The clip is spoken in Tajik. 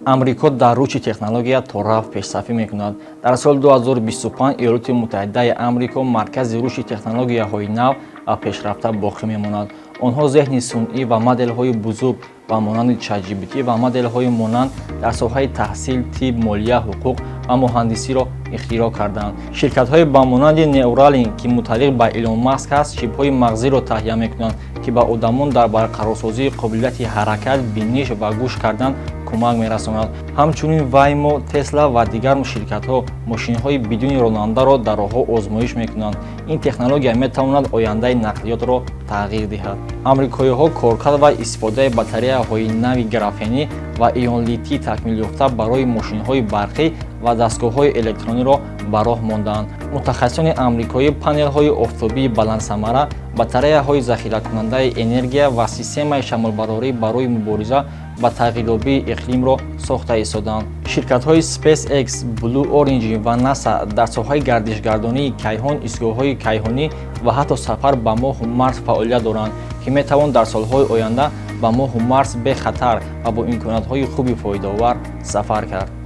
Амрико дар рушди технология торафт пешсафӣ мекунад. Дар соли 2025 Иёлоти Муттаҳидаи Амрико маркази рушди технологияҳои нав ва пешрафта боқӣ мемонад. Онҳо зеҳни сунъӣ ва моделҳои бузург ба монанди ChatGPT ва моделҳои монанд дар соҳаи таҳсил, тиб, молия, ҳуқуқ ва муҳандисиро ихтироъ карданд. Ширкатҳое ба монанди Neuralink, ки мутааллиқ ба Илон Маск аст, чипҳои мағзиро таҳия мекунанд, ки ба одамон дар барқарорсозии қобилияти ҳаракат, биниш ва гӯш кардан кӯмак мерасонад. Ҳамчунин Waymo, Tesla ва дигар ширкатҳо мошинҳои бидуни ронандаро дар роҳҳо озмоиш мекунанд. Ин технология метавонад ояндаи нақлиётро тағйир диҳад. Амрикоиҳо коркард ва истифодаи батареяҳои нави графенӣ ва ион-литии такмилёфта барои мошинҳои барқӣ ва дастгоҳҳои электрониро ба роҳ мондаанд. Мутахассисони амрикоӣ панелҳои офтобии баландсамара, батареяҳои захиракунандаи энергия ва системаи шамолбарорӣ барои мубориза ба тағйирёбии иқлимро сохта истодаанд. Ширкатҳои SpaceX, Blue Origin ва NASA дар соҳаи гардишгардонии кайҳон, истгоҳҳои кайҳонӣ ва ҳатто сафар ба Моҳу Марс фаъолият доранд, ки метавон дар солҳои оянда ба Моҳу Марс бехатар ва бо имкониятҳои хуби фоидаовар сафар кард.